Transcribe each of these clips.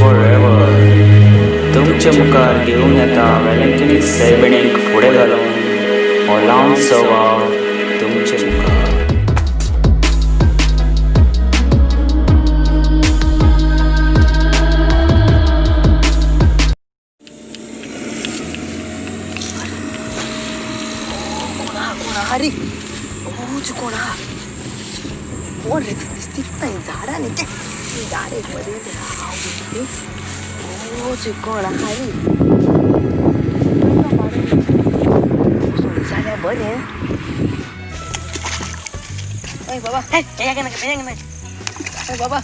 For ever. तुमच्या मुखार घेवन येता वेलंकणी सायबिणीक फुडें घालून हो ल्हानसो वावर तुमचे मुखार. कोणा कोणा अरे ओच कोणा कोण रे? दिसतीच नाही झाडा नाही ते झाड एक मध्ये ओच कोण हरी जाल्यार बरें. ओय बाबा. हे, बेजा नाका, बेजा नाका. ओय बाबा.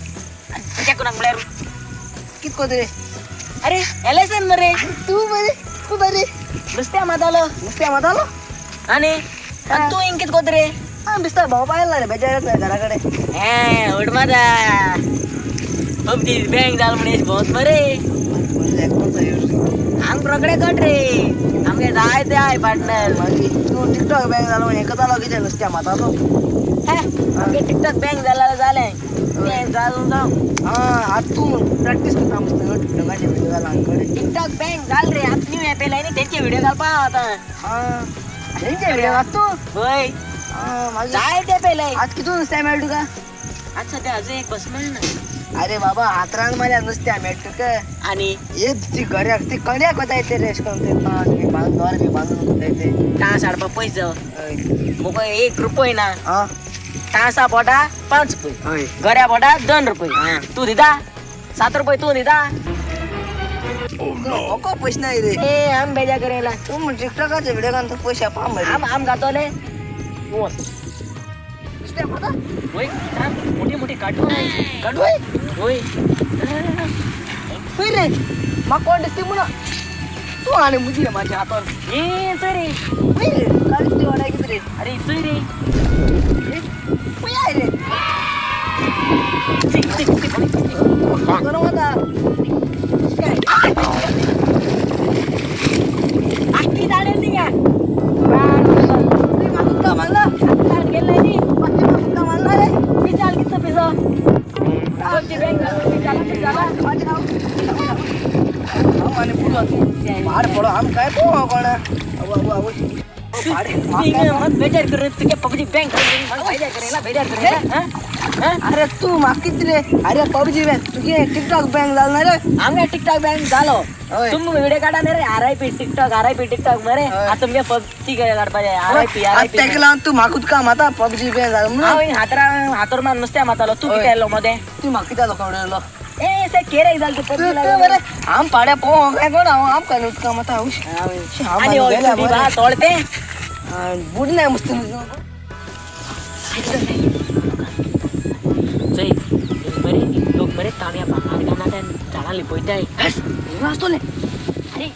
बेजा कोणाक म्हळ्यार? कित कोत रे? अरे एलएसएन मरे. तू बरे, तू बरे. नुसत्या मातालो. नुसत्या मातालो. आणि आणि तू इंकित कोत रे? हा बिस्ता भाऊ पाहिला रे, बेजार येत नाही घराकडे. हे उड माता पबजी बँक जाल म्हणे भोंवत मरे. आम रोकडे कट रे, आमगे जाय ते आहे पार्टनर. मागीर तू टिकटॉक बँक जालो म्हण एकच जालो कितें नुसत्या मातालो? हे, आमगे टिकटॉक बँक जाला जालें बँक जालो जावं. हा, आतां तूं प्रॅक्टीस करता मस्त टिकटॉकाचे व्हिडिओ घाल आमकडे. टिकटॉक बँक जाल रे, आतां न्यू एप येयलाय न्ही, तेंचे व्हिडिओ घालपा आतां. हा, तेंचे व्हिडिओ घात तूं. वय. हा, मागीर जाय ते पेलाय. आज कितू नुसत्या मेळ तुका? आज सध्या अजून एक बस मेळना. अरे बाबा, हातरान मारल्या नुसत्या मेळ तुका. आणि एक ती गऱ्याक ती कड्याक वताय ते रे, अशें करून ते पांच बी बांदून दोर बी बांदून वताय ते. टास हाडपा पयसो. हय. मुको एक रुपय ना. हा. टासा बोटा 5 रुपये. हय. गऱ्या बोटा 2 रुपये. हा. तू दिता 7 रुपये, तू दिता. मोको पयशे नाय रे. ए, आम बेजा करेला. तूं म्हण टिकटॉकाचे व्हिडिओ घालून तूं पयशे पा मरे. आम आम घातोले. नुसत्या माता. वय, मोठी मोठी काटू. कडवय. वय. खंय रे, म्हाका कोण दिसती म्हणून तूं आनी मुजी रे म्हाज्या हातान. ए, चोय रे. खंय रे, काय दिसती वाडाय कितें रे? अरे, चोय रे. खंय I रे? See, see, see, see. बरो वता. आख्खी झाडेल ती का? तुवें म्हाका उदका मारला. झाड गेलं नाही ती. म्हाका उदका मारला रे. पिसाल कितलो पिसो? आमची बँक पिसाला पिसाला. हांव आनी बुडो पाड पडो, आम काय पळोवं कोण आवय आवय आवय. मत बेजार करून तुझ्या पबजी बँक बेजार करेला, बेजार करेला. हा? हा? अरे तू म्हाका कितें रे? अरे पबजी बँक तुगे टिकटॉक बँक जालो ना रे. आमगे टिकटॉक बँक जालो. हय. तुम व्हिडिओ काढा रे, R I P TikTok, R I P TikTok मरे. हय. आता तुमगे पबजी काढपाचे R I P R I P. तेका लागून तूं म्हाका उदका माता पबजी बँक जालो म्हणून. हांव हातरा हातोर मार नुस्त्या मातालो, तू हय. कितें आयलो मदें? तूं म्हाका कित्याक लोकां उडयलो? ए, से केरेक जाल तू तूं पबजी. तूं बरें आम पाड्या पळोवंक काय कोण हांव आमकां न्ही उदका माता. आणि बा तोळते. बुड नाही मस्त. चोय बरे लोक बरे तांब्या भांगर घालना झाडां लिपयताय. आसतोले. अरे.